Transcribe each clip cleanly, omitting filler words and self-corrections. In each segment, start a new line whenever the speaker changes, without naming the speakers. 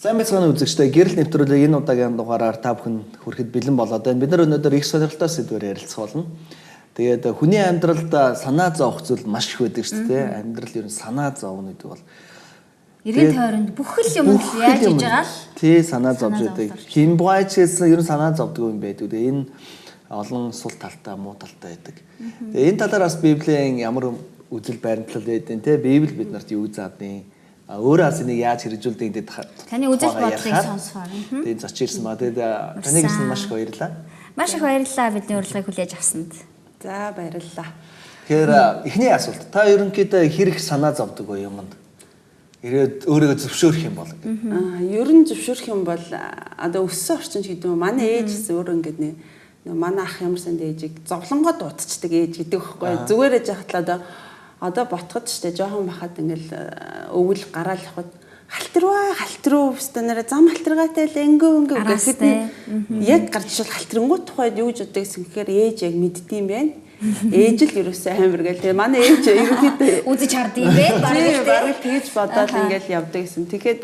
Сайн байцгаана үзэгчдээ, гэрэл нэвтрүүлэг энэ удаагийн дугаараар та бүхэн хүрэхэд бэлэн болоод байна. Бид нар өнөөдөр их сонирхолтой сэдвээр ярилцах болно. Тэгээд хүний амьдралд санаа зовох зүйл маш их байдаг шүү дээ. Амьдрал ер нь санаа зовно гэдэг бол
Эргэн тойронд бүх л юм яаж хийж байгаа л
тий санаа зовж байдаг. Хэн бугайч гэсэн ер нь санаа зовдөг юм байдаг. Тэгээд энэ олон сул талтай, муу талтай байдаг. Тэгээд энэ талаар бас Библийн ямар үзэл баримтлал байдیں۔ Тэ Библи бид нарт юу заадیں۔ Өөрөө бас энийг яаж хэрэгжүүлдэг гэдэг
таны үзэл бодлыг сонсохоор.
Тэгээд зоч ирсэн ба. Тэгээд таныг ирсэн маш их баярлалаа.
Маш их баярлалаа бидний урилгыг хүлээж авсанд.
За баярлалаа.
Тэгэхээр эхний асуулт. Та ерөнхийдөө хэрэг санаа зовдөг вэ юмд? Ирээд өөрийгөө зөвшөөрөх юм бол
гэдэг. Ер нь зөвшөөрөх юм бол одоо өссөн орчин ч гэдэг юм. Манай ээж гэсэн өөрөө ингээд нэг манай ах ямар санд ээжийг зовлонгоо дуудчихдаг ээж гэдэг байхгүй. Зүгээр ээж хахад л одоо ботход штэ жоохон бахад ингээл өвөл гараал явхад халтарваа халтруу өстө нэрэ зам халтаргаатай л өнгөө өнгөө гэхэд яг гарч ижил халтарнгуу тухайд юу гэж боддог гэсэн гэхээр ээж яг мэддэм байх. Ээж л ерөөсөө амар гээл. Тэгээ манай ээж ерөнхийдөө
үзэж хардсан юм бэ?
Бараг тэгж бодоод ингээл явдаг гэсэн. Тэгэхэд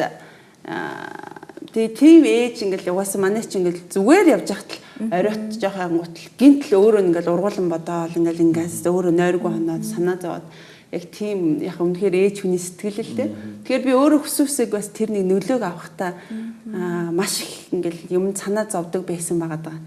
тэгээ тийм ээж ингээл угаасаа манай чи ингээл зүгээр явж хахад л оройт жоохон ангуутал гинтл өөрөө ингээл ургуулan бодоол ингээл ингээс өөрөө нойргүй хоноод санаа зовоод яг тийм яг үнэхээр ээж хүний сэтгэл л дээ. Тэгэхээр би өөрөө хүсвэсэг бас тэр нэг нөлөөг авахтаа маш их ингээл юм санаа зовдөг байсан байгаа даа.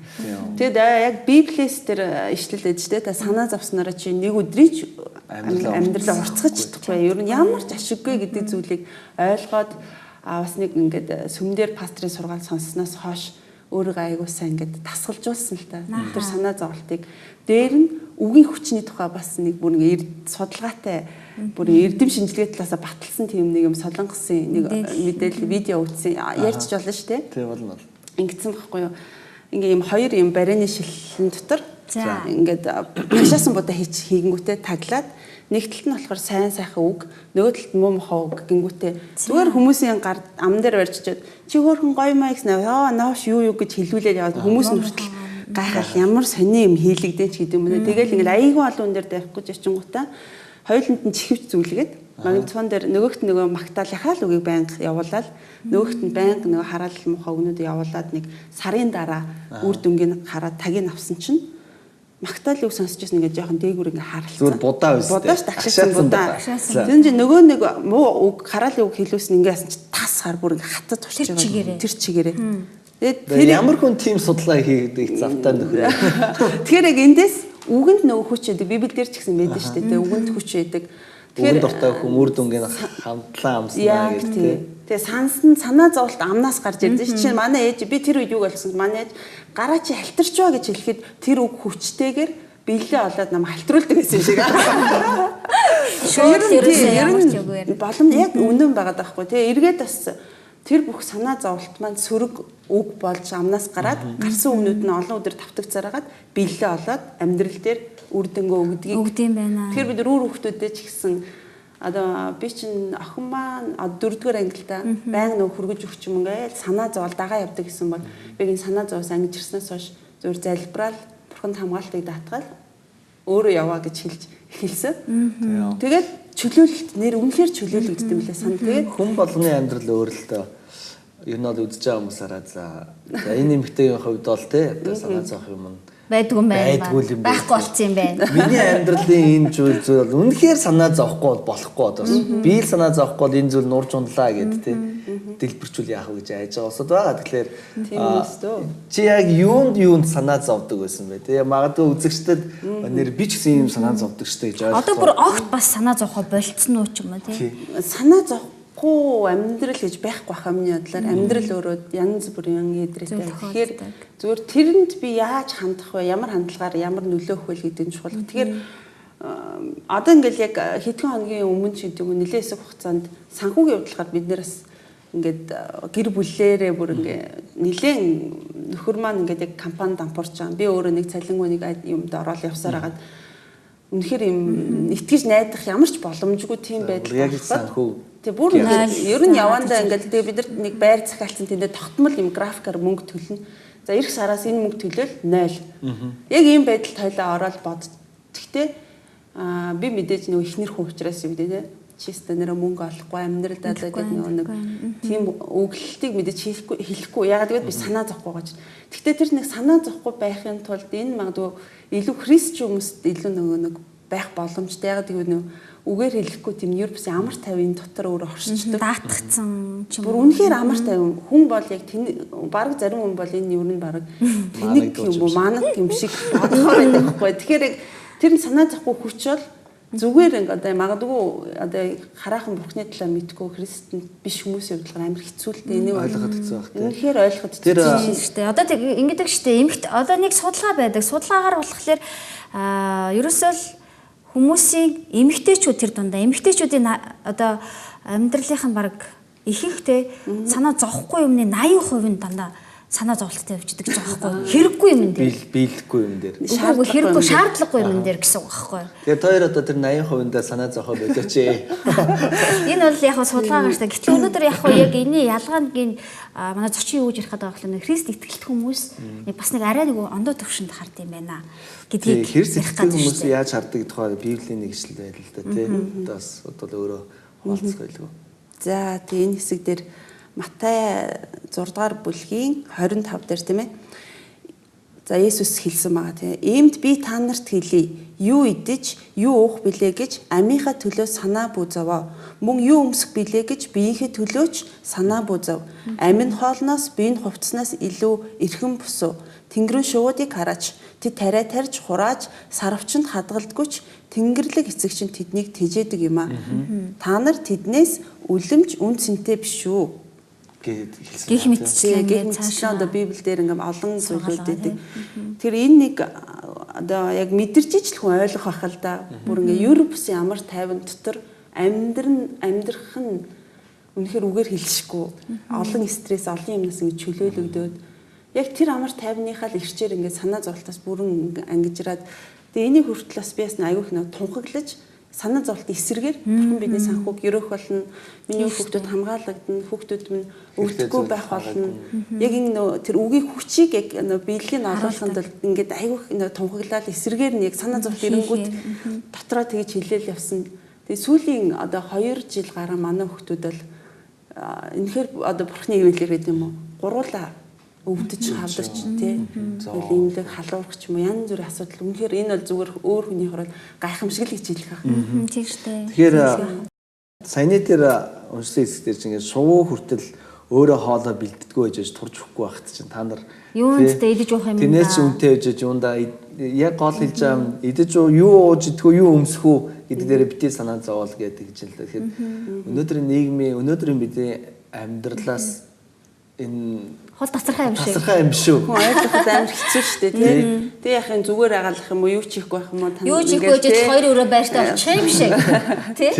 Тэгээд яг Библиэс тэр ишлэл ээж дээ. Та санаа зовснороо чи нэг өдрийн ч амьдралаа уртгаж чадахгүй. Ер нь ямар ч ашиггүй гэдэг зүйлийг ойлгоод бас нэг ингээд сүмдэр пастрын сургаал сонссноос хойш өөрийгөө аягүй сайн ингээд тасгалжуулсан л та. Тэр санаа зовлтыг дээр нь үгийн хүчний тухай бас нэг бүр нэг судалгаатай бүр эрдэм шинжилгээ талаасаа баталсан тийм нэг юм солонгосын нэг мэдээлэл видео үзсэн ярьж болно шүү дээ.
Тийм болно.
Ингэсэн байхгүй юу? Ингээ юм хоёр юм барины шилэн дотор ингээд хашаасан будаа хийгэнгүүтээ таглаад нэг талд нь болохоор сайн сайхан үг, нөгөө талд нь муу мохоо үг гингүүтээ зүгээр хүмүүсийн гар ам дээр барьчихэд чи хөөрхөн гоё маа гэсэн аа ноош юу юу гэж хэлүүлээд яваад хүмүүс нь хүртэл гайхал ямар сони юм хийлэгдэн ч гэдэг юм уу. Тэгэл ингээл айгүй олон хүн дээр тавихгүй жичингуудаа хоёуланд нь чихвч зүйлгээд магнитофон дээр нөгөөхт нөгөө магтаалынхаа л үгийг байнга явуулаад нөгөөхт нь байнга нөгөө хараал муухай үгнүүд явуулаад нэг сарын дараа үр дүнгийг хараад тагийг авсан чинь магтаал үг сонсч байсан ингээд жоохон дээгүүр ингээд харалцсан.
Зүгээр будаа үстэй.
Будаа ш тагшаасан будаа. Тэр чинь нөгөө нэг муу үг хараалын үг хэлүүлсэн ингээд яасан чи тас хар бүр ингээд хатад турч
байгаа.
Тэр чигээрээ.
Тэгээд тэр ямар хүн тийм судалгаа хийдэг завтай нөхөр.
Тэгэхээр яг эндээс үгэнд нөгөө хүч өгдөг. Библиэл дээр ч гэсэн байдаг шүү дээ. Үгэнд хүч өгдөг.
Тэгэхээр үгэнд дуртай хүн үр дүнгийн хамтлан амснаа гэдэг тийм.
Тэгээ сансан санаа зовлт амнаас гарч ирдэ ш. Чинь манай ээж би тэр үед юг ойлгосон. Манай ээж гараа чи халтарчваа гэж хэлэхэд тэр үг хүчтэйгээр бэлээ олоод нам халтруулдаг гэсэн юм шиг.
Шууд ерөөсөө ямар ч үгүй
болом яг үнэн байгаа даахгүй. Тэгээ эргээд бас тэр бүх санаа зовлт маань сөрөг үг болж амнаас гараад гарсан үгнүүд нь олон өдөр тавтагцаараад бэлээ олоод амьдрал дээр үр дүнгээ өгдгийг
өгдөм байна.
Тэгэхээр бид үр хүүхдүүдэд ч гэсэн одоо би чинь охин маань дөрөвдүгээр ангилда байнга нөгөө хөргөж өгч юм ингээл санаа зовол дагаа явдаг гэсэн бол би энэ санаа зовоос ангиж ирснээс хойш зөвөр залбираал бурханд хамгаалтыг даатгаал өөрөө яваа гэж хэлж эхэлсэн. Тэгээд чөлөөлөлт нэр үнэхээр чөлөөлөгддөг юм лээ сан. Тэгээд
хүн болгоны амьдрал өөр л дөө. Ер нь бол үзэж байгаа хүмүүсаараа за энэ эмэгтэйгийн хувьд бол те одоо санаа зовох юм нь
байдгүй юм байна. Байхгүй болцсон юм байна.
Миний амьдралын энэ зүйл зүйл бол үнэхээр санаа зовхгүй бол болохгүй одоо. Би л санаа зовхгүй бол энэ зүйл нурж унлаа гэд те дэлбэрчүүл яах вэ гэж айж байгаа усуд байгаа. Тэгэхээр чи яг юунд санаа зовдөг байсан бэ? Тэ магадгүй үзэгчдэд нэр би ч гэсэн юм санаа зовдөг штэ гэж ойлгох.
Одоо бүр огт бас санаа зовхоо болцсон уу ч юм уу те.
Санаа зовхгүй амьдрал гэж байхгүй хаа миний бодлоор амьдрал өөрөө янз бүрийн эдрээтэй. Тэгэхээр зүгээр тэрэнд би яаж хандах вэ? Ямар хандлагаар ямар нөлөө өгөх вэ гэдэг нь чухал. Тэгэхээр одоо ингээл яг хэдхэн хоногийн өмнө ч гэдэг юм нэлээд хэсэг хугацаанд санхүүгийн явдалгаар бид нэр бас ингээд гэр бүлээрээ бүр ингээ нэлээд нөхөр маань ингээд яг компани дампуурч байгаа. Би өөрөө нэг цалингүй нэг юмд ороод явсаар хагаад үнэхээр юм итгэж найдах ямар ч боломжгүй тийм байдал.
Яг санхүү.
Тэг бүр ингээд ер нь явандаа ингээд тэгээ бид нарт нэг байр захиалсан тэндээ тогтмол юм графикаар мөнгө төлнө. За эх сараас энэ мөнгө төлөөл 0. Яг ийм байдалд хойлоо ороод бод. Тэгтээ би мэдээж нөгөө ихнэр хүн учраас юм дээ. Чи өстө нэрэ мөнгө олохгүй амьдралдаа гэдэг нэг тийм өглөлтийг мэдээж хэлэхгүй. Ягаад гэвэл би санаа зовхгүй байгаа чинь. Гэхдээ тэр нэг санаа зовхгүй байхын тулд энэ магадгүй илүү христч хүмүүст илүү нөгөө нэг байх боломжтой. Ягаад гэвэл нөгөө үгээр хэлэхгүй тийм ер бусын амар тайван дотор өөрөө оршичдөг.
Даатгцсан ч юм.
Бүр үнэхээр амар тайван хүн бол яг бараг зарим хүн бол энэ ер нь бараг тэнэг юм уу манаг юм шиг бодохоор байдаг байхгүй. Тэгэхээр яг тэр нь санаа зовхгүй хүч бол зүгээр ингээ одоо магадгүй одоо хараахан бурхны талаар мэдгүй христэнд биш хүмүүсийн хувьд амар хэцүү л дээ. Энийг
ойлгоход хэцүү байх тийм.
Үнэхээр ойлгоход хэцүү
шүү дээ. Одоо ингэдэг шүү дээ. Эмэгт одоо нэг судалгаа байдаг. Судалгаагаар болохоор ерөөсөө л хүмүүсийн эмэгтэйчүүд тэр дундаа эмэгтэйчүүдийн одоо амьдралынх нь баг ихэнхдээ санаа зовхгүй юмны 80% нь дандаа санаа зовлттой явждаг гэж байгаа байхгүй хэрэггүй юм дээр
биелэхгүй юм дээр
хэрэггүй шаардлагагүй юм дээр гэсэн үг байхгүй.
Тэгэхээр та хоёр одоо тэр 80%-ндаа санаа зовхоо болооч ээ.
Энэ бол яг судалгаа гарсан. Гэтэл өнөөдөр яг яг энэний ялгаа нэг манай зочин юу гэж ярих гэдэг вэ? Христ итгэлт хүмүүс бас нэг арай нэг ондоо төвшөнд хард юм байна гэдгийг
Христ итгэлт хүмүүс яаж хардаг тухай Библийн нэг ишлэл байл л да тий. Одоо бас одоо өөрөө хуваалцах байлгүй.
За тий энэ хэсэг дээр Матай 6 дугаар бүлгийн 25 дээр тийм ээ. За Есүс хэлсэн байгаа тийм. Иймд би та нарт хэлье. Юу идэж, юу уух билээ гэж амийнхаа төлөө санаа бүү зовоо. Мөн юу өмсөх билээ гэж биеийнхээ төлөөч санаа бүү зов. Амин хоолноос, биеийн хувцснаас илүү эрхэм бусуу. Тэнгэрийн шувуудыг хараач. Тэд тариа тарьж, хурааж, сарвчанд хадгалдаггүй ч Тэнгэрлэг эцэг чинь тэднийг тэжээдэг юм аа. Та нар тэднээс үлэмж үн цэнтэй биш үү
гэд хэлсэн.
Гэх мэтчлэн
цаашаа одоо Библиэлд ингээм олон зүйлүүд өгдөг. Тэр энэ нэг одоо яг мэдэрч ижил хүн ойлгох байх л да. Бүр ингээ ер бусын амар тайван дотор амьдрах нь үнэхээр үгээр хэлшгүй. Олон стресс, олон юмнаас ингээ чөлөөлөгдөөд яг тэр амар тайвныхаа л ирчээр ингээ санаа зовлтоос бүрэн ангижраад тэгээ энийг хүртэл бас би бас айгүйх нөө тунхаглаж санаа зовлт эсэргээр бурхан бидний санхүүг ерөөх болно. Миний хүүхдүүд хамгаалагдана, хүүхдүүд минь өвдөхгүй байх болно. Яг энэ нөө тэр үгийн хүчийг яг нөө биелэгийг олуулахын тулд ингээд айгүйх нөө тунхаглал эсэргээр нь яг санаа зовлт ирэнгүүт дотроо тэгж хэлээл явсан. Тэгээ сүүлийн одоо 2 жил гарan манай хүүхдүүд бол үнэхээр одоо бурхны ивэлэр гэдэг юм уу? Гуруулаа өвдөж хавдарч тий. Тэгэл имлэг халуурах ч юм уу янз бүрийн асуудал. Үнэхээр энэ бол зүгээр өөр хүний хорол гайхамшиг л гэж хэлэх байх.
Тийм шүү дээ.
Тэгэхээр саяны тэр уншсан хэсэг дээр чинь ингээд шувуу хүртэл өөрөө хоолоо бэлддэггүй байж турж өгөхгүй байхад чинь та нар
юунд тэ идэж уух юм бэ?
Тэрнээс ч үнэтэй байж юундаа яг гол хэлж байгаа юм идэж юу ууж идэх үү, юу өмсөх үү гэдэг дээр битгий санаа зовоол гэдэг чинь л. Тэгэхээр өнөөдрийн нийгмийн өнөөдрийн бидний амьдралаас энэ
хол тасархай юм шиг.
Тасархай юм шүү.
Хүн ойлгоход амар хэцүү шүү дээ тий. Тэг яах юм зүгээр агаалах юм уу, юу ч хийхгүй байх юм уу
тань. Юу ч хийхгүй гэж хоёр өрөө байртай болчих юм шиг. Тий.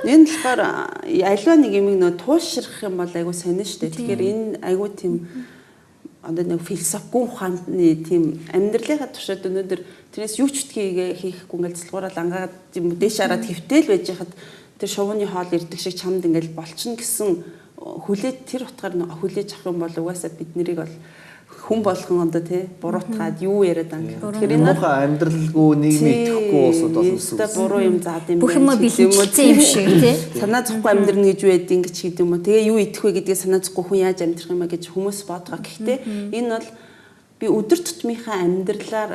Энэ болохоор аливаа нэг юм нөө туушрах юм бол айгу сонин шүү дээ. Тэгэхээр энэ айгу тийм одоо нэг философи гүн ухааны тийм амьдралынхаа туршид өнөөдөр тэрнээс юу ч үтхийгээ хийхгүй ингээл цэлгуураа лангаад юм дээш хараад хэвтэл байж хахад тэр шувууны хоол ирдэг шиг чамд ингээл болчихно гэсэн хүлээж тэр утгаар хүлээж авах юм бол угаасаа бид нарыг бол хүн болгон одоо тий буруутгаад юу яриад байгаа юм.
Тэгэхээр энэ муухай амьдралгүй нийгмийн итгэхгүй улсууд олон
зүйл. Буруу юм заад юм
байна. Бүх юм бэлэнчлсэн юм шиг тий.
Санаа зовхгүй амьдрна гэж байдаг ингэж гэдэг юм уу. Тэгээ юу идэх вэ гэдгээ санаа зовхгүй хүн яаж амьдрах юм а гэж хүмүүс бодгоо. Гэхдээ энэ бол би өдөр тутмынхаа амьдралаар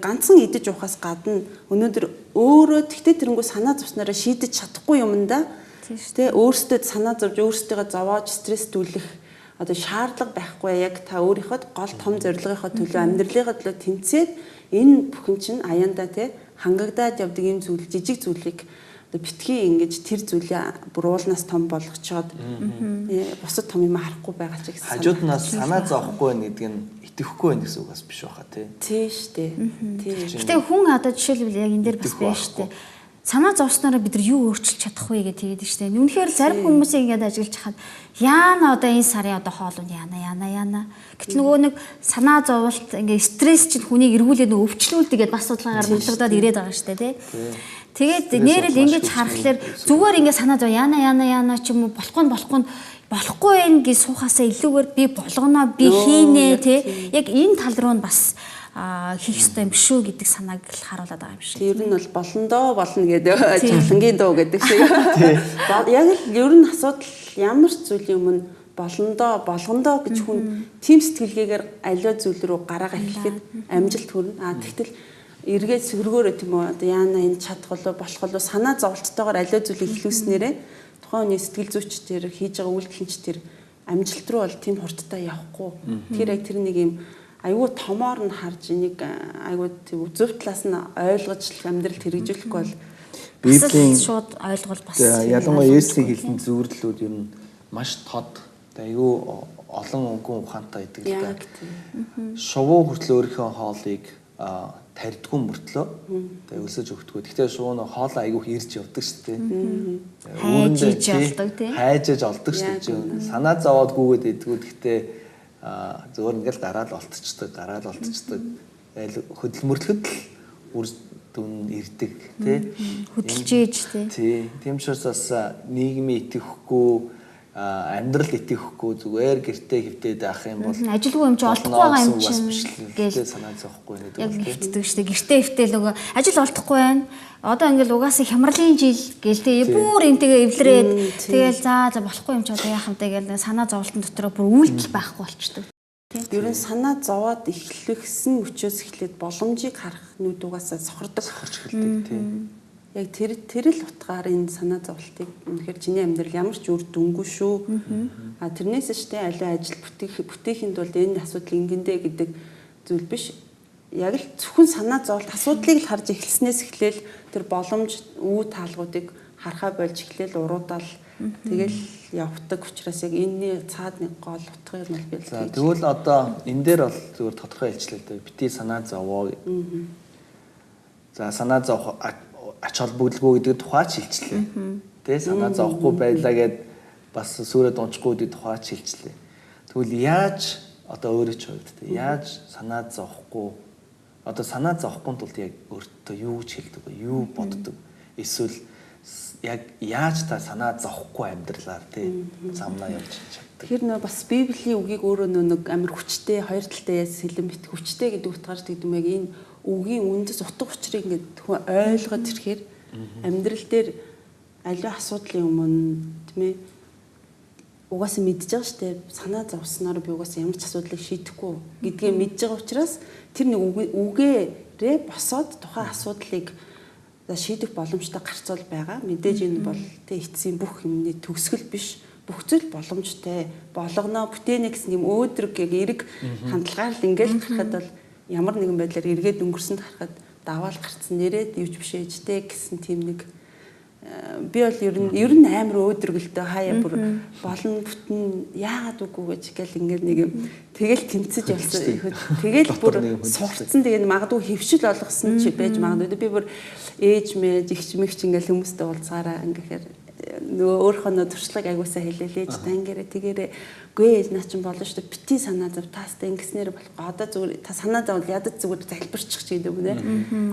ганцхан идэж уухаас гадна өнөөдөр өөрөө тэгтээ тэрэнгүү санаа зовснороо шийдэж чадахгүй юмдаа Тэ өөрсдөө санаа зовж өөрсдийгөө зовоож стресстүүлэх одоо шаардлага байхгүй яг та өөрийнхөө гол том зорилгынхоо төлөө амьдралынхаа төлөө тэмцээд энэ бүхэн чинь аяндаа тэ хангагдаад явдаг юм зүйл жижиг зүйлийг одоо битгий ингэж тэр зүйлээ бүр уулнаас том болгочоод бусад том юм харахгүй байгаа ч гэсэн
хажууднаас санаа зовхгүй байх гэдэг нь итгэхгүй байх гэсэн үг бас биш байхаа тий.
Тий штэ. Тий.
Гэтэ хүн одоо жишээлбэл яг энэ дээр бас байна штэ. Санаа зовснороо бид нар юу өөрчилж чадах вэ гэж тэгээд штэ. Үнэхээр зарим хүмүүсийг ингээд ажиглаж хахад яана одоо энэ сарын одоо хоол нь яана. Гэтэл нөгөө нэг санаа зовлт ингээд стресс чинь хүнийг эргүүлээд нөгөө өвчлүүлдэг гэдээ бас судалгаагаар батлагдаад ирээд байгаа штэ тий. Тэгээд нэрэл ингэж харахаар зүгээр ингээд санаа зов яана ч юм уу болохгүй байх гэж суухаасаа илүүгээр би болгоно би хийнэ тий. Яг энэ тал руу нь бас хийх ёстой юм биш үү гэдэг санааг л харуулад байгаа юм шиг.
Тэр нь бол болондоо болно гэдэг чалангийн дуу гэдэг шиг. Яг л ер нь асуудал ямар ч зүйлийн өмнө болондоо болгондоо гэж хүн тийм сэтгэлгээгээр аливаа зүйл рүү гараагаа эхлэхэд амжилт хүрнэ. А тэгтэл эргээд сөргөөрөө тийм үү одоо яана энэ чадах болов болох болов санаа зовлттойгоор аливаа зүйлийг эхлүүлснээрээ тухайн хүний сэтгэл зүйч тэр хийж байгаа үйлдэл нь ч тэр амжилт руу бол тийм хурдтай явахгүй. Тэгэхээр яг тэр нэг юм айгүй томоор нь харж энийг айгүй тийм зөв талаас нь ойлгож амьдралд хэрэгжүүлэхгүй бол
Библийн
шууд ойлгол бас
ялангуяа Есүсийн хэлсэн зөвөрлүүд ер нь маш тод айгүй олон өнгөн ухаантай байдаг л да. Шувуу хүртэл өөрийнхөө хоолыг тарьдгүй мөртлөө тэгээ өлсөж өгдөггүй. Гэхдээ шувуу нөх хоолоо айгүй их ирж явдаг шүү дээ.
Хайж олдог тий.
Хайж олдог шүү дээ. Санаа зовоод гүгээд идэггүй. Гэхдээ зөвөр ингээл гараал олтчдаг, Айл хөдөлмөрлөхөд л үр дүн ирдэг тий.
Хөдөлж ээж тий.
Тий. Тийм учраас бас нийгмийн итгэхгүй амьдрал итгэхгүй зүгээр гэртээ хөвтөөд авах юм бол
ажилгүй юм чи олдохгүй байгаа юм чинь
гээл санаа зовхгүй нэг
яг хөвтдөг шүү дээ. Гэртээ хөвтөөл нөгөө ажил олдохгүй байна. Одоо ингээл угаасаа хямралын жил гээл тэгээ бүр энтэйгээ эвлэрээд тэгэл за болохгүй юм чи одоо яах юм бэ гээл санаа зовлтон дотор бүр үйлдэл байхгүй болчдөг.
Ер нь санаа зовоод эхлэхсэн мөчөөс эхлээд боломжийг харах нүд угаасаа сохордог.
Сохорч эхэлдэг тийм.
Яг тэр л утгаар энэ санаа зовлтыг үнэхээр чиний амьдрал ямар ч үр дүнгүй шүү. А тэрнээс ч тийм аливаа ажил бүтээхийн тулд энэ асуудал ингэндэ гэдэг зүйл биш. Яг л зөвхөн санаа зовлт асуудлыг л харж эхэлснээс эхлээл тэр боломж үе таалгуудыг харахаа болж эхлээл уруудаал тэгэл явдаг учраас яг энэний цаад нэг гол утгыг нь бол би.
За тэгвэл одоо энэ дээр бол зүгээр тодорхой хэлчлээ л дээ. Бити санаа зовоо. За санаа зовох ач холбогдолгүй гэдэг тухай ч хэлчлээ. Тэ санаа зовхгүй байлаа гэд бас сүрээд унчихгүй гэдэг тухай ч хэлчлээ. Тэгвэл яаж одоо өөрөө ч хувьд тэ яаж санаа зовхгүй одоо санаа зовхгүй тулд яг өөртөө юу гэж хэлдэг вэ? Юу боддог? Эсвэл яг яаж та санаа зовхгүй амьдралаар тэ замнаа явж чаддаг.
Тэгэхээр нөө бас Библийн үгийг өөрөө нөө нэг амар хүчтэй хоёр талтай сэлэм бит хүчтэй гэдэг утгаар ч гэдэг юм яг энэ үгийн үндэс утга учирыг ингээд хүн ойлгоод ирэхээр амьдрал дээр аливаа асуудлын өмнө тийм ээ угаасаа мэдж байгаа шүү дээ. Санаа зовсноор би угаасаа ямар ч асуудлыг шийдэхгүй гэдгээ мэдж байгаа учраас тэр нэг үгээрээ босоод тухайн асуудлыг шийдэх боломжтой гарцуул байгаа. Мэдээж энэ бол тэ эцсийн бүх юмны төгсгөл биш. Бүх зүйл боломжтой. Болгоно бүтээнэ гэсэн юм өөдрөг яг эрэг хандлагаар л ингээл гарахад бол ямар нэгэн байдлаар эргээд өнгөрсөнд харахад даваал гарцсан нэрээд юуч биш ээжтэй гэсэн тийм нэг би бол ер нь амар өөдрөг л дөө хаяа бүр болно бүтэн яагаад үгүй гэж гэл ингээд нэг юм тэгэл тэмцэж явсан. Тэгэл бүр сурцсан тэгээ магадгүй хөвшил олгосон ч байж магадгүй. Би бүр ээж мэж эгч мэгч ингээл хүмүүстэй уулзгаараа ингээхээр нөгөө өөрийнхөө нөө туршлагыг агуулсаа хэлээлээ ээж та ингээрэ тэгээрэ үгүй ээж наа чинь болно шүү дээ бити санаа зов таастай ингэснээр болохгүй одоо зүгээр та санаа зовл ядаж зүгээр залбирчих ч гэдэг юм нэ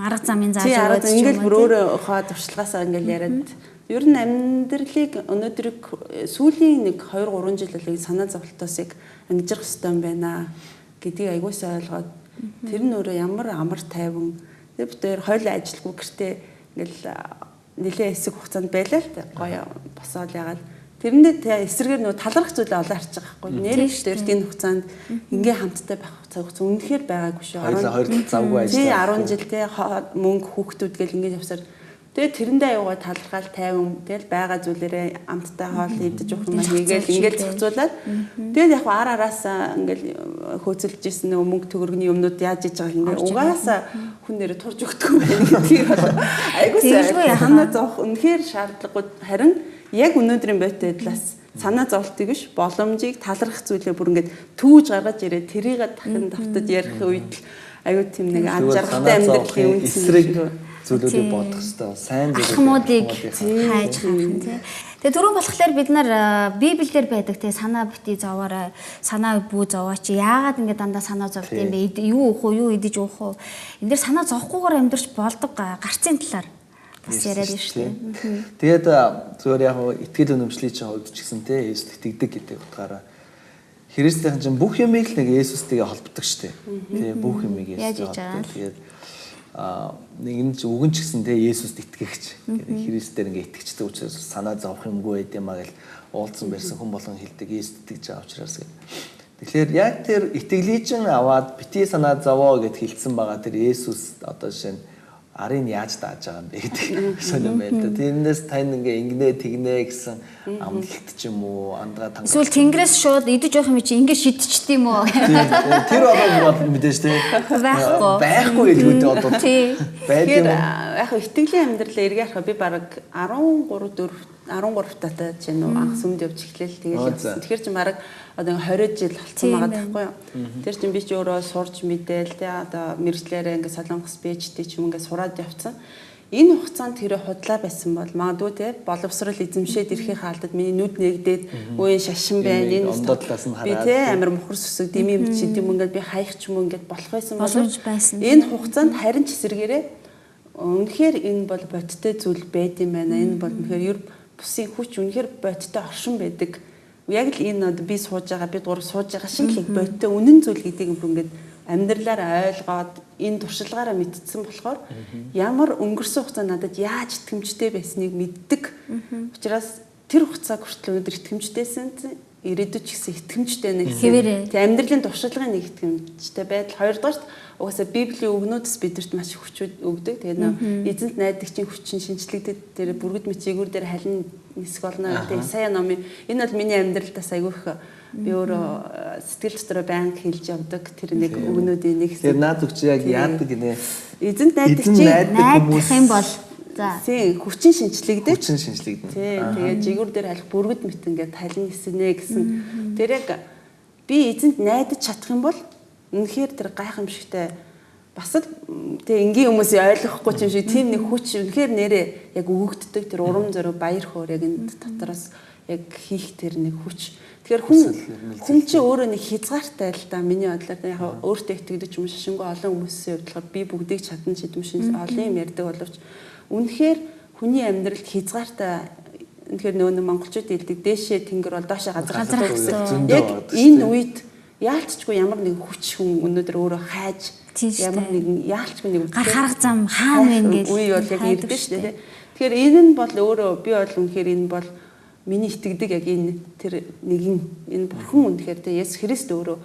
арга замын зааж
өгөөд ингээл бүр өөрийнхөө туршлагаасаа ингээл яриад ер нь амьдралыг өнөөдрийг сүүлийн нэг 2 3 жил бол санаа зовлтоос яг ангижрах хэрэгтэй юм байна гэдгийг аягуулсаа ойлгоод тэр нь өөрөө ямар амар тайван тэр битээр хойлоо ажилгүй гэртээ ингээл нэлээ хэсэг хугацаанд байлаа л гоё босоол ягаал тэрэндээ тэ эсрэгээр нөгөө талархах зүйлээ олон харж байгаа байхгүй нэрээ дээр тийм хугацаанд ингээ хамттай байх хугацаа үнэхээр байгаагүй шүү.
Хоёр тал завгүй
ажиллаа. 10 жил тэ мөнгө хүүхдүүд гэл ингээ явсаар тэгээ тэрэндээ аюугаа талархаал тайван тэгэл байгаа зүйлээрээ амттай хоол идэж өгөх юм хийгээл ингээл зохицуулаад тэгэл яг ар араасаа ингээл хөөцөлж исэн нөгөө мөнгө төгрөгний юмнууд яаж иж байгаа ингээ угаасаа хүн нэрээ турж өгдөг юм байна гэдгийг бол айгуу санаа зовох үнэхээр шаардлагагүй харин яг өнөөдрийн бодит байдлаас санаа зовлтыг биш боломжийг талархах зүйлээ бүр ингээд түүж гаргаж ирээд тэрийг дахин давтаж ярих үед л айгуу тийм нэг ад жаргалтай амьдралын
үндэс зүйлүүдийг бодох хэрэгтэй. Сайн
зүйлүүдийг хайж харах нь тий. Тэгээ түрүүн болохоор бид нар Библиэр байдаг тий санаа бити зовоорой, санаа бүү зовоо чи яагаад ингэ дандаа санаа зовд юм бэ? Юу уух уу, юу идэж уух уу? Энд дэр санаа зовхгүйгээр амьдарч болдог гарцын талаар бас яриад байна шүү дээ.
Тэгээд зүгээр яг итгэл үнэмшлийн чинь хувьд ч гэсэн тий Есүст итгэдэг гэдэг утгаараа Христийн чинь бүх юмыг л нэг Есүстэйгээ холбодог шүү дээ. Тий, бүх юмыг
Яаж
Есүстэй
хийж байгаа
холбодог. Тэгээд нэг нь ч үгэн ч гэсэн тий Есүст итгэгч гэдэг Христээр ингээ итгэждэг учраас санаа зовх юмгүй байд юм а гэл уулзсан барьсан хүн болгон хэлдэг Есүст итгэж байгаа учраас гэх. Тэгэхээр яг тэр итгэлийг чинь аваад бити санаа зовоо гэд хэлсэн байгаа тэр Есүс одоо жишээ нь арын яаж дааж байгаа юм бэ гэдэг сонирм байл та. Тэрнээс тань ингээ ингэнэ тэгнэ гэсэн амлалт ч юм уу андгаа тангаа.
Эсвэл тэнгэрээс шууд идэж явах юм чи ингэ шидчихд юм уу?
Тэр одоо мэдээж тий.
Байхгүй.
Байхгүй хэлгүүдээ одоо.
Тий.
Байд
Тэгэхээр
юм уу?
яг итгэлийн амьдралаа эргээ харахад би бараг 13 4 13 таатай ч юм уу анх сүмд явж эхлээл тэгэл
Оо,
явсан.
за.
Тэгэхээр чи бараг одоо 20 жил болцсон
Тийм
байгаа
байна.
байхгүй юу? Тэр чинь би ч өөрөө сурж мэдээл тэ одоо мэрэгчлэрээ ингээ солонгос PhD ч юм ингээ сураад явцсан. Энэ хугацаанд тэр худлаа байсан бол магадгүй те боловсрал эзэмшээд ирэхээ хаалдад миний нүд нэгдээд өө энэ шашин байна
Ийм
энэ
ондоо талаас нь
би
хараад,
те
тий.
амар мухар сүсэг дими юм чи юм ингээд би хаях ч юм уу ингээд болох байсан бол
Боломж байсан.
Энэ хугацаанд харин ч эсэргээрээ үнэхээр энэ бол бодиттой зүйл байд юм байна. Энэ бол үнэхээр ер бусын хүч үнэхээр бодиттой оршин байдаг. Яг л энэ одоо би сууж байгаа бид гурав сууж байгаа шиг л бодиттой үнэн зүйл гэдгийг бүр ингээд амьдралаараа ойлгоод энэ туршилгаараа мэдсэн болохоор ямар өнгөрсөн хугацаа надад яаж итгэмжтэй байсныг мэддэг. Учираас тэр хугацаа хүртэл өнөөдөр итгэмжтэйсэн ирээдүйд ч гэсэн итгэмжтэй нэг
Хэвээрээ.
Тэг амьдралын туршлагын нэг итгэмжтэй байдал. Хоёрдугаарт угаасаа Библийн үгнүүдс бидэрт маш их хүч өгдөг. Тэгээд нөө эзэнт найдагчийн хүчин шинчлэгдэд тэр бүргэд мичигүр дээр халин нисэх болно гэдэг Исая номын энэ бол миний амьдралдаас айгүй их би өөрөө сэтгэл дотроо байнга хэлж явдаг тэр нэг үгнүүдийн нэг
Тэр наад зүгч яг яадаг гинэ.
Эзэнт
Эзэн
найдагчийн
найддаг
Найдах
хүмүүс
юм бол за
тийм хүчин шинчлэгдэж
хүчин шинжлэгдэнэ.
Тий, тэгээ жигүүр дээр халих бүргэд мэт ингээд халин нисэнэ гэсэн. Тэр яг би эзэнт найдаж чадах юм бол үнэхээр тэр гайхамшигтай бас л тэг энгийн хүмүүсийн ойлгохгүй ч юм шиг тийм нэг хүч үнэхээр нэрээ яг өгөгддөг тэр урам зориг баяр хөөр яг энэ дотроос яг хийх тэр нэг хүч. Тэгэхээр хүн хүн чинь өөрөө нэг хязгаартай л да миний бодлоор яг өөртөө итгэдэг ч юм шашингүй олон хүмүүсийн хувьд болохоор би бүгдийг чадна ч гэдэм шин олон юм ярьдаг боловч үнэхээр хүний амьдралд хязгаартай үнэхээр нөгөө нэг монголчууд хэлдэг дээшээ тэнгэр бол доошоо газар
Газар
гэсэн.
хатуу.
Яг энэ үед яалтчгүй ямар нэгэн хүч хүн өнөөдөр өөрөө хайж
Тийм шүү
ямар
дээ.
нэгэн яалтчгүй нэг
Гар харах зам хаана вэ ингээл
үе бол яг
хайдаг
ирдэ шүү
шүү
дээ. тий. Тэгэхээр энэ нь бол өөрөө би бол үнэхээр энэ бол миний итгэдэг яг энэ тэр нэгэн энэ бурхан үнэхээр тэ Есүс Христ өөрөө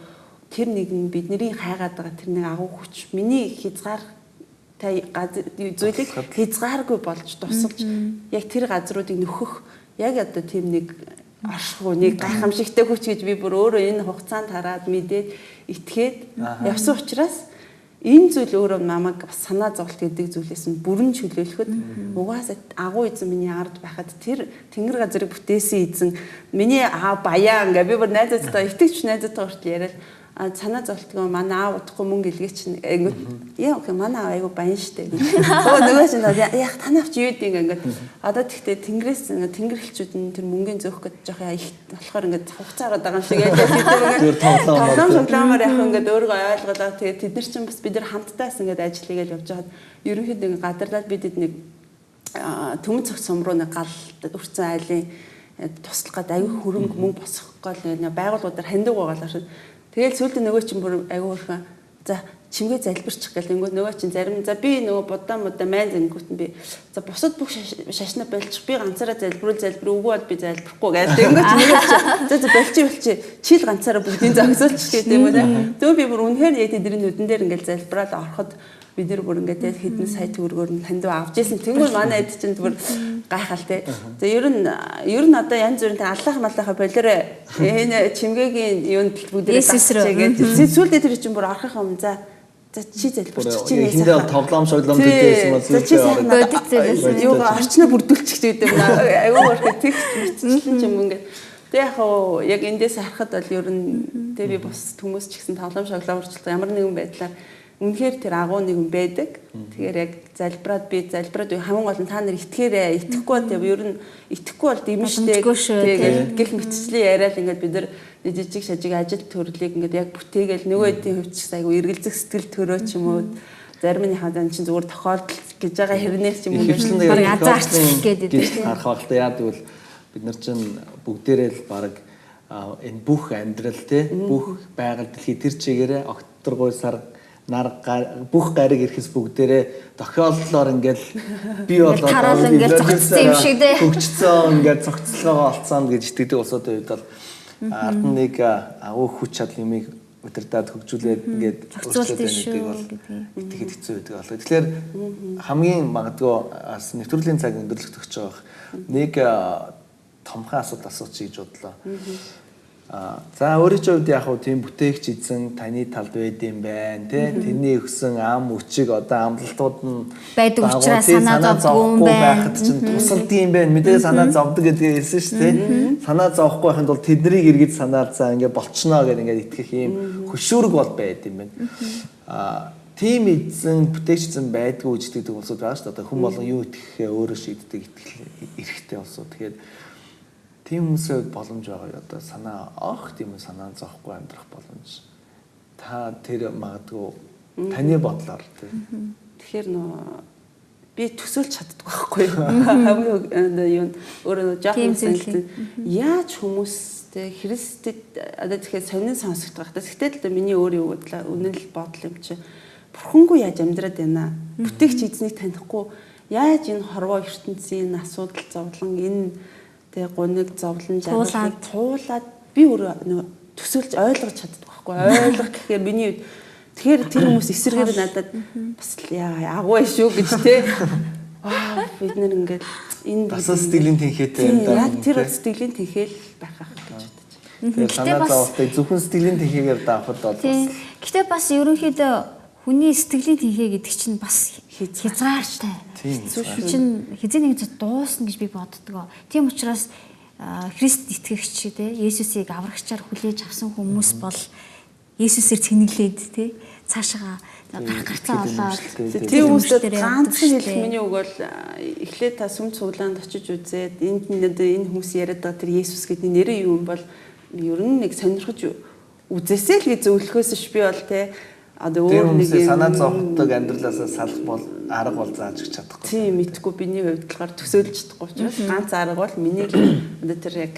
тэр нэгэн бидний хайгаад байгаа тэр нэг агуу хүч миний хязгаар та зүйлийг хязгааргүй болж тусалж яг тэр газруудыг нөхөх яг одоо тийм нэг оршихуй нэг гайхамшигтай хүч гэж би бүр өөрөө энэ хугацаанд хараад мэдээд итгээд явсан учраас энэ зүйл өөрөө намайг бас санаа зовлт гэдэг зүйлээс нь бүрэн чөлөөлөхөд угаасаа агуу эзэн миний ард байхад тэр тэнгэр газрыг бүтээсэн эзэн миний аа баяа ингээ би бүр найзуудтай итгэвч найзуудтай хүртэл яриад а санаа зовлтгүй манай аав удахгүй мөнгө илгээч ингэт яа окей манай аав айгу баян штэ гэх. Өө нөгөө чинь яах танаа авч юу гэдэг ингээд одоо тэгтээ тэнгэрээс ингээд тэнгэр элчүүд нь тэр мөнгөний зөөх гэж жоох их болохоор ингээд хугацаа ороод байгаа юм шиг яаж
Зүгээр тоглоомоор.
тоглоом шоглоомоор яах ингээд өөрийгөө ойлголоо тэгээд тэд нар чинь бас бид нар хамтдаас ингээд ажил хийгээл явж байхад ерөнхийдөө ингээд гадарлаад бид нэг төмөн цогц сум руу нэг гал өрцөн айлын туслах гээд аюу хөрөнгө мөнгө босгох гол нэг байгууллагуудаар хандив байгаа л шин. Тэгэл сүүлдээ нөгөө чинь бүр аюу хөрхөн за чимгээ залбирчих гэл тэнгүүд нөгөө чинь зарим за би нөгөө будаа мудаа майн зэнгүүт нь би за бусад бүх шашна болчих би ганцаараа залбируул залбир үгүй бол би залбирахгүй гэл тэнгүүд чинь нөгөө чинь за за болчих болчих чи л ганцаараа бүгдийг зогсоолчих гэдэг юм уу те. Тэгвэл би бүр үнэхээр яг тэдний нүдэн дээр ингээл залбираал ороход бид нар бүр ингээд те хэдэн сая төгрөгөөр нь хандив авч ирсэн. Тэнгүүр манай эд чинь бүр гайхал те. За ер нь одоо янз бүрийн те аллах маллаха болоорой. Энэ чимгээгийн юунд бүгдээ
Есүс рүү.
гэж. Сүүлдээ тэр чинь бүр орохын өмнө за за чи залбирчих чи
Эхэндээ тоглоом шоглоом төдийсэн бол
За чи сайхан
Бодит зүйлээс.
Юугаа орчноо бүрдүүлчих гэдэг юм аа. Айгүй хөрхө тэгч мэтчлэн ч юм ингээд. Тэг яг хоо яг эндээс харахад бол ер нь тэг би бус хүмүүс ч гэсэн тоглоом шоглоом урчлах ямар нэгэн байдлаар үнэхээр тэр агуу нэгэн байдаг. Тэгэхээр яг залбираад би залбираад хамгийн гол нь та нар итгээрэй. Итгэхгүй бол ер нь итгэхгүй бол дэмжтэй.
Боломжгүй шүү,
Тэгээд гэл мэтчлэн яриад ингээд бид нар жижиг шажиг ажил төрлийг ингээд яг бүтээгээл нөгөө хэдийн хувьд ч гэсэн айгүй эргэлзэх сэтгэл төрөө ч юм уу зарим нь хаа зан чинь зүгээр тохиолдол гэж байгаа хэрнээс ч юм уу
Ихэвчлэн
Бараг
тэгээд
азаарч гээд
гэж харах байх та яа гэвэл бид нар чинь бүгдээрээ л бараг энэ бүх амьдрал те бүх байгаль дэлхий тэр чигээрээ огторгуй сар нар бүх гариг ирэхс бүгдээрээ тохиолдлоор ингээл би болоод
ингээл зогцсон юм шиг те
хөгжцөн ингээд зогцлогоо олцсон гэж итгэдэг улсуудын хувьд бол ард нь нэг агуу хүч чадал юмыг удирдаад хөгжүүлээд ингээд
өөрчлөлт гэдэг
бол итгэхэд хэцүү байдаг болоо. Тэгэхээр хамгийн магадгүй бас нэвтрүүлгийн цаг өндөрлөх төгсөж байгаа. Нэг томхон асуудал асуучих гэж бодлоо. За өөрийн хувьд яг хуу тийм бүтээгч эзэн таны талд байд юм байна тий. Тэрний өгсөн ам хүчийг одоо амлалтууд нь
байдаг учраас санаа зовдгүй юм
байхад чинь тусалдаг юм байна. Мэдээ санаа зовдөг гэдгээ хэлсэн шүү дээ. Санаа зовхгүй байхын тулд тэднийг эргэж санаа заа ингээ болчихноо гэд ингээд итгэх юм хөшүүрэг бол байд юм байна. Тийм эзэн бүтээгч эзэн байдгүй гэж итгэдэг улсууд байгаа шүү дээ. Одоо хүн болгон юу итгэхээ өөрөө шийддэг итгэл эрхтэй улсууд. Тэгэхээр тийм хүмүүсийн хувьд боломж байгаа юу? Одоо санаа огт юм санаа зовхгүй амьдрах боломж. Та тэр магадгүй таны бодлоор тий.
Тэгэхээр нөө би төсөөлж чаддгүй байхгүй юу? Хамгийн юу өөрөө нөө жоохон санагдсан. Яаж хүмүүс тэ Христэд одоо тэгэхээр сонин сонсогдох байх. Тэгтэл л миний өөр юу бодлоо үнэн л бодол юм чи. Бурхангүй яаж амьдраад байна? Бүтээгч эзнийг танихгүй яаж энэ хорвоо ертөнцийн асуудал зовлон энэ тэгээ гуниг зовлон жаргалыг туулаад би өөрөө төсөөлж ойлгож чаддаг байхгүй ойлгох гэхээр миний үед тэгэхээр тэр хүмүүс эсрэгээр надад бас яа агуу шүү гэж те вау бид нэр ингээд энэ
бас сэтгэлийн тэнхээтэй юм
даа яг тэр сэтгэлийн тэнхээл байх ах гэж бодож.
Тэгэхээр санаа зовлтыг зөвхөн сэтгэлийн тэнхээгээр даахад бол бас
гэтээ бас ерөнхийдөө хүний сэтгэлийн тэнхээ гэдэг чинь бас хязгаартай. Чинь хэзээ нэг зүйл дуусна гэж би боддгоо. Тийм учраас Христ итгэгч те Есүсийг аврагчаар хүлээж авсан хүмүүс бол Есүсээр цэнэглээд те цаашаа гарах гарцаа олоод
тийм хүмүүстэй ганцхан хэлэх миний үг бол эхлээд та сүм цуглаанд очиж үзээд энд энэ хүмүүс яриад байгаа тэр Есүс гэдэг нэрээ юу юм бол ер нь нэг сонирхож үзээсэй л гэж зөвлөхөөс ш би бол те одоо өөр
нэг санаа зовхдаг амьдралаасаа салах бол арга бол зааж өгч чадахгүй.
Тийм мэдгүй биний хувьд болохоор төсөөлж чадахгүй учраас ганц арга бол миний одоо тэр яг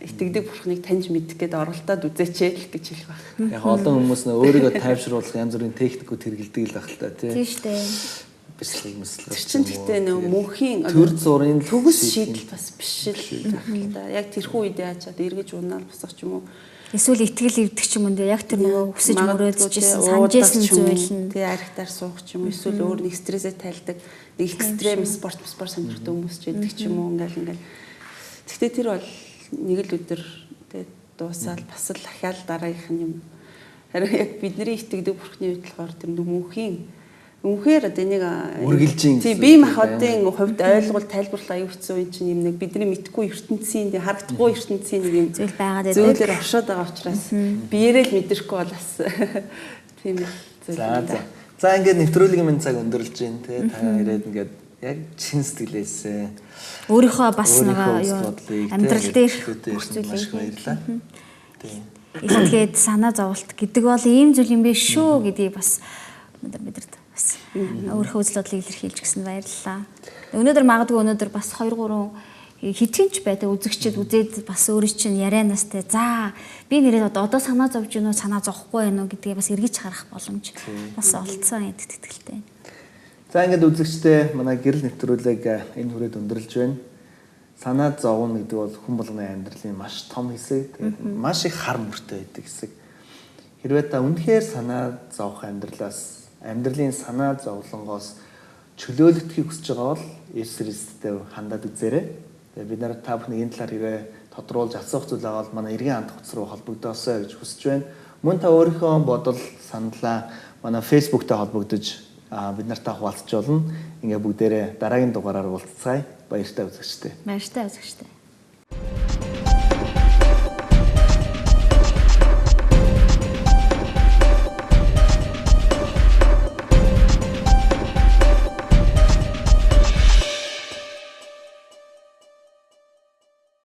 итгэдэг бурхныг таньж мэдэх гээд оролдоод үзээч л гэж хэлэх байх.
Яг олон хүмүүс нөө өөрийгөө тайвшруулах янз бүрийн техникүүд хэрэглэдэг л байх л та тий.
Тийм шүү дээ.
Бяцлаг мэслэг.
Тэр чинь гэхдээ нөө мөнхийн
төр зургийн
төгс шийдэл бас биш л байх л та. Яг тэрхүү үед яаж чад эргэж унаал босох ч юм уу.
Эсвэл итгэл эвдэх ч юм уу яг тэр нөгөө хүсэж мөрөөдөжсэн санаж исэн зүйл нь
тий архитаар суух ч юм уу эсвэл өөр нэг стрессээ тайлдаг нэг экстрем спорт сонирхдаг хүмүүс ч байдаг ч юм уу ингээл. Гэхдээ тэр бол нэг л өдөр тий дуусаад бас л ахаал дараагийнх нь юм. Харин яг бидний итгэдэг бурхны хувьд болохоор тэр мөнхийн үнэхээр одоо энийг
үргэлжийн
тий бие махбодын хувьд ойлгол тайлбарлах аюу хэцүү юм чинь юм нэг бидний мэдхгүй ертөнцийн харагдахгүй ертөнцийн нэг юм
зүйл байгаад байдаг.
Зүйлээр оршоод байгаа учраас биеэрээ л мэдрэхгүй бол бас тийм л зүйл.
За. За ингээд нэвтрүүлгийн минь цаг өндөрлж байна те та ирээд ингээд яг чин сэтгэлээсээ
өөрийнхөө бас нэг юу амьдрал дээр
бүх зүйлийг баярлалаа. Тийм.
Илтгээд санаа зовлт гэдэг бол ийм зүйл юм биш шүү гэдгийг бас өнөөдөр бидэрт бас өөрийнхөө үзэл бодлыг илэрхийлж гисэн баярлалаа. Өнөөдөр магадгүй өнөөдөр бас 2 3 хитгэнч байдаг үзэгчд үзээд бас өөрийн чинь ярианаас те за би нэрээ одоо санаа зовж гинүү санаа зовхгүй байна уу гэдгээ бас эргэж харах боломж бас олцсон гэдэгт итгэлтэй.
За ингээд үзэгчдээ манай гэрэл нэвтрүүлэг энэ хүрээд өндөрлж байна. Санаа зовно гэдэг бол хүн болгоны амьдралын маш том хэсэг. Тэгээд маш их хар мөртэй байдаг хэсэг. Хэрвээ та үнэхээр санаа зовох амьдралаас амьдралын санаа зовлонгоос чөлөөлөгдөхийг хүсэж байгаа бол Есүс Христтэй хандаад үзээрэй. Тэгээд бид нар та бүхний энэ талаар хэрвээ тодруулж асуух зүйл байгаа бол манай эргэн хандах утас руу холбогдоосой гэж хүсэж байна. Мөн та өөрийнхөө бодол саналаа манай Facebook-тай холбогдож бид нартай хуваалцж болно. Ингээ бүгдээрээ дараагийн дугаараар уулзцаая. Баяртай үзэгчдээ.
Баяртай үзэгчдээ.